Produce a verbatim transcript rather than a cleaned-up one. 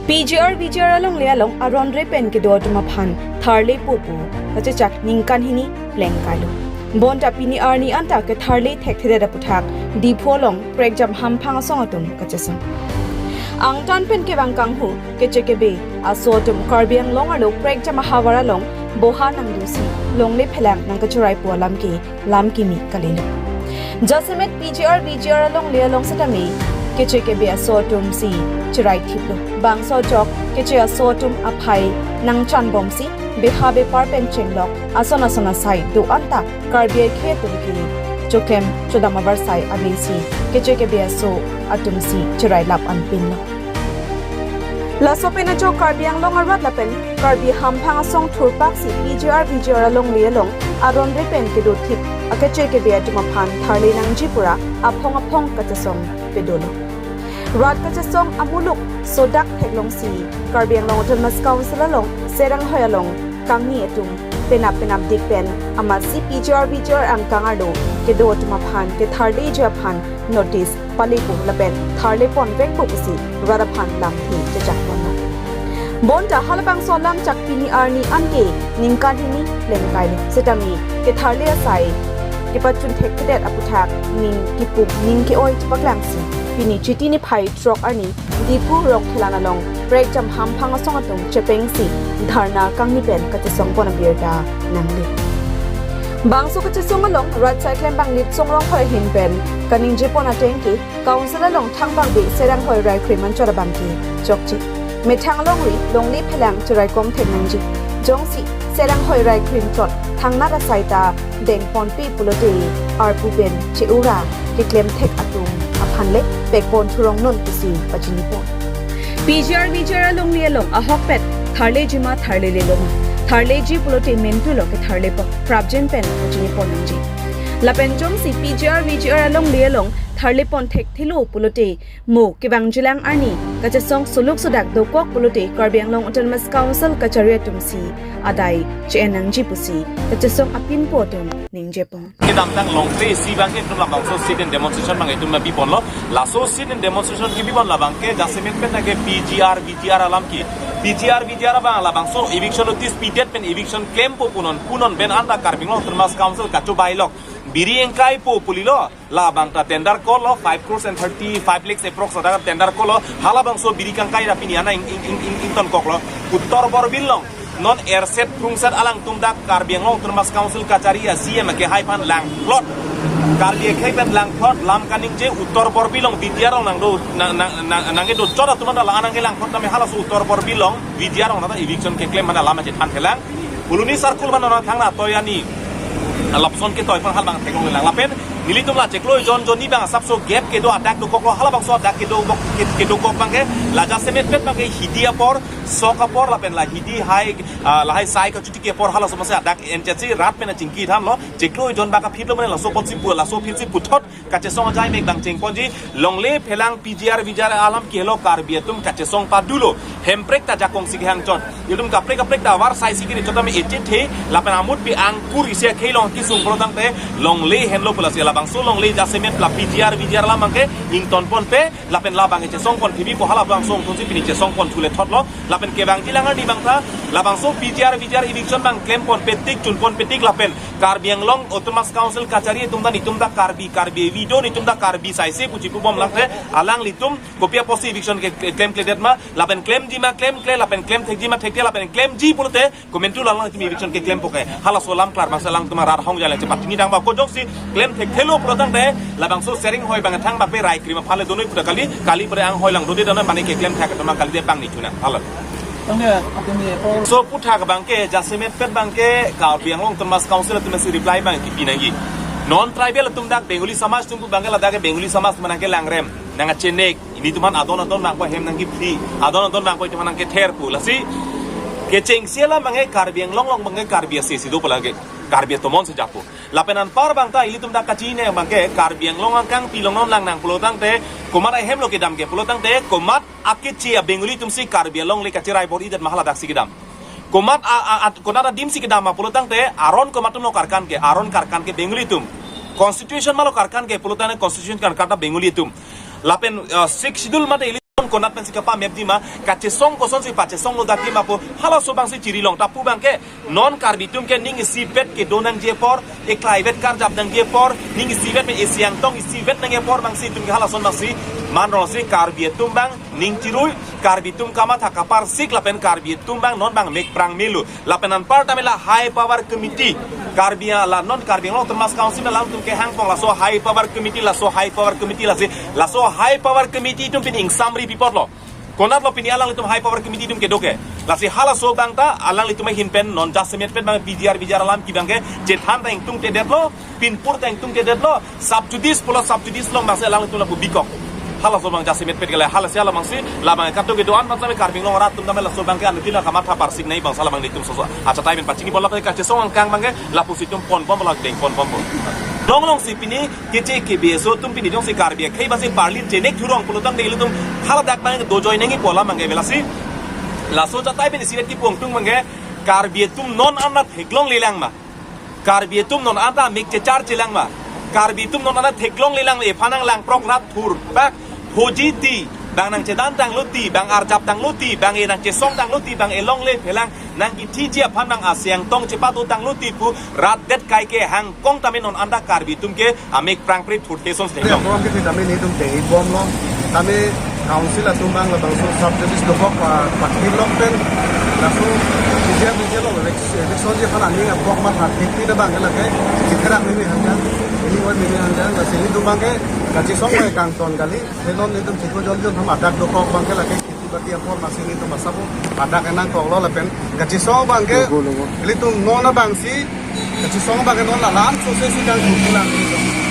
P G R V G R alongle along aron re pen kedo atum aphan tharle po pu kachechak ningkan hini plengkailo. Bonta pini arni anta ketharle thekthedet aputhak Diphu along prekjam hamphang asong atum kachesong. Angtan pen kevang kanghu keche kebe aso atum Karbi Anglong arlo prekjam ahavar along boha nangdusi longle phelang nangkacherai po alam ke lam kimi kalilo. Jasemet P G R V G R alongle along setame keche kebe aso atum si cherai thiplo. Bangso ajok keche aso atum aphai nangchanbomsi beha bepar pen chenglok ason ason asai do anta Karbi akhei atum ke choklem chodam avarsai abisi keche kebe aso atum si cherai lap anpinlo. Laso pen ajok Karbi Anglong arat lapen Karbi hamphang asong thurpaksi P G R V G R alongle along aron re pen kedo thip akeche kebe atum aphan tharle nangji pura aphong aphong kachesong pedolo. Rat kachesong amuluk sodak theklongsi Karbi Anglong Autonomous Council along Seranghoi along kangni atum penap penap dik pen amatsi P G R V G R angkang arlo kedo atum aphan ketharleji aphan notice palepo lapen tharle pon vekpo pusi rat aphan lamthe chechak ponlo. Bonta halabangso alam chak pini arni anke ningkan hini plengkailo. Setame ketharle asai kepachun thekthedet aputhak ning kipum ning ke-oi chepaklangsi pini Chiti niphai throk arni Diphu Rongkhelan along prekjam hamphang asong atum chepengsi dharna kangni pen kachesong pon abirta nangle. Bangso kachesong along rat saiklem bang Litsong Rongphar ahin pen kaningje pon ateng ke Council along thangbangbe Seranghoi Raikrim anchot abang ke chokche. Methang alongri longle phelang cherai kom thek nangji. Jongsi Seranghoi Raikrim chot thangnat asai ta dengponpe pulote arpu pen che-ura keklem thek atum aphan le pekpon thurong non pusi pachini pon. P G R V G R alongle along ahokpet tharleji ma tharlelelo ma. Tharleji pulote mentu lo ketharle pon. Prapjin pen pachini pon nangji. Lapen jongsi P G R V G R alongle along tharle pon thekthelo pulote mo kevangjilang arni kachesong suluk sudak dokok pulote Karbi Anglong Autonomous Council kachari atum si adai che-en nangji pusi kachesong apinpo atum ningje pon. Kedamtang longkre isi abangke itum labangso sit-in demonstration abang itum biponlo. Laso sit-in demonstration kebi pon labangke jasemet pen ke P G R V G R alam ke. P G R V G R abang labangso eviction notice pidet pen eviction klempo punon punon pen anta Karbi Anglong Autonomous Council kachobai lok. Biri engkaipo pulilo. Labang ta tender call lo, five crores and thirty-five lakhs approx ta tender call lo. Halabangso biri kangkai ra pini ana ing, ing, ing, ing, ingtonkoklo. Uttor Borbil along non erset krungset alangtum dak Karbi Anglong Autonomous Council kachari a-C E M akehai aphan langplot. Karbi akhei pen langplot lam kaningje Uttor Borbil along B T R along nangdo nang, nang, nang, nangkedo chot atum anta la nangkelangplot tame halaso Uttor Borbil along B T R along nata eviction keklem mana lam achethan kelang. Uluni circle mana thangna toyani lapson ketoi aphan halabang theklonglelang lapen nelitum la chiklo jon jonni abang asapso gap kedo adak dokoklo halabangso adak kedo bok ke-, kedokok abangke la jasemet pet abangke hidi apor sok apor lapen la hidi hai, ah, lahai sai kachutiki apor halaso mase adak enchesi rat pen achingki thanlo chiklo jon abang kaphitlo mane laso apotsi pu laso apotsi puthot kachesong ajai mek abang chengponji longle phelang P G R V G R alam kehelo Karbi atum kachesong padulo hemprek ta jakong si kehang chot. Itum kaprek kaprek ta avarsai si kiri chot tame echethe lapen amut pi angkur isi akhei along kisung pulotangte longle henlo pu lasi labangso longle jasemet la P G R V G R alam abangke ington ponpe lapen labang kechesong pon pibi po halabangso ingtonsi pini chesong pon thule thotlo lapen kevangjilang arni abang ta labangso P G R V G R eviction abang klem ponpe tik chun ponpe tik lapen Karbi Anglong Autonomous Council kachari atum ta nitum ta Karbi Karbi video nitum ta Karbi saise puchi pubom lake alanglitum kopi apotsi eviction ke, ke, klemkledet ma lapen klemji ma klemkle lapen klemthekji ma thekthe lapen klemji pulote komentu lang lang timi eviction keklempo ke. Halaso alam klar bangsa alangtum arat hong jalang chepat tini dang ba ko jongsi klem thekthelo pulotangte labangso Seranghoi abang thangbangpe Raikrim aphan le donoi puta kali kali pore Anghoi lang dode dana mane keklem thek tama kali de abang ni chuna. Hala. Tangde, atimi apor. So puthak abangke jasemet pet abangke Karbi Anglong Autonomous Council atum si reply abang kipi nangji. Non tribal atum dak Bengali samaj atum abangke ladak ke Bengali samaj manang ke langrem nang achenek. Ilitum aphan adon adon abangpo hem nangkephli. Adon adon abangpo itum aphan nangkether pu. Lasi kechengsi alam abangke Karbi Anglong along abangke Karbi ase si do pu lake. Karbi atomon si japo. Lapen anpar abang ta ilitum dak kachini abangke Karbi Anglong angkang pilong non lang nang pulotangte komat ahem lo kedam ke pulotangte komat akeche a-Bengali atum si Karbi alongle kacherai bor-idet ma haladak si kedam. Komat a, a, a, komat adim si kedam ma pulotangte aron komat atum lo karkan ke, aron karkan ke Bengali atum. Constitution ma lo karkan ke pulotangte constitution karkan ta Bengali atum. Lapen, uh, Sixth Schedule mate ili Konat pensi kapamepji ma, kachesong kosonsi pachesonglo dati ma pu, halaso abangsi chiri long ta pu abangke, non Karbi atum ke ning isivet kedo nangji apor, eklaivet karjap nangji apor, ning isivet me isi angtong isivet nangji apor abangsi itum ke halason abangsi, man rongsi Karbi atum abang ning chirui, Karbi atum kamatha kaparsik lapen Karbi atum abang non abang mek prang melo. Lapen anparta me la High Power Committee. Karbi a la non Karbi Anglong Autonomous Council alangtum kehangpon laso High Power Committee, laso High Power Committee lasi, laso High Power Committee atum pini ingsamri pi apotlo. Konatlo pini alanglitum High Power Committee atum kedo ke. Lasi halaso abang ta alanglitum ahin pen non jasemet pen abang P G R, P G R alam ke abangke chethan ta ingtungtedetlo, pinpur ta ingtungtedetlo, sub judice pulo sub judice along abangsi alanglitum lapu bikok. Halaso abang jasemet pen ke la, halasi hala abangsi, la abang kato kedo-an abang tame Karbi Anglong arat atum tame laso abangke anuttin kamatha parsik nangji abang sala abang nelitum soso. Acha tai pen pachini bola kachesong angkang abangke, lapusi itum ponbomlo, deng ponbomlo. Longlongsi pini, keche ke B S O atum pini jongsi Karbi akhei abangsi parlin chenek thurong pulotangte ilitum haladak abang dojoi nangji pu alam abangke ave lasi. Laso acha tai pen isivet kipu angtung abangke, Karbi atum non anat theklonglelang ma. Karbi atum non anta mik chechar chelang ma. Karbi atum non anta theklonglelang, ephan nang langprok rat thur pak phoji ti, bang nangchedan tanglo ti, bang arjap tanglo ti, bang e nangchesong tanglo ti, bang e longle phelang nangkithiji aphan bang asi angtong chepado tanglo ti pu rat det kai kehangkong tame non anta Karbi atum ke amik prangpri thurthe ason Te theklong. Program ke tame nelitum te ibomlo. Tame council atum abang labangso sub judice dokok pa pathilok pen. Laso B J P B J P lo election je aphan aning apok matha thekpi abang lake. Chikrak nini hanja. Ini wan nini hanja. Lasi nelitum abangke kachesong bai kangton kali. He non nelitum chiklo jon jon atum adak dokok abangke lake. Kheti bati apor lasi nelitum asapo adak enangkoklo lapen kachesong abangke. Logo, logo. Nelitum non abangsi kachesong abangke non la lam sose si kangton lang.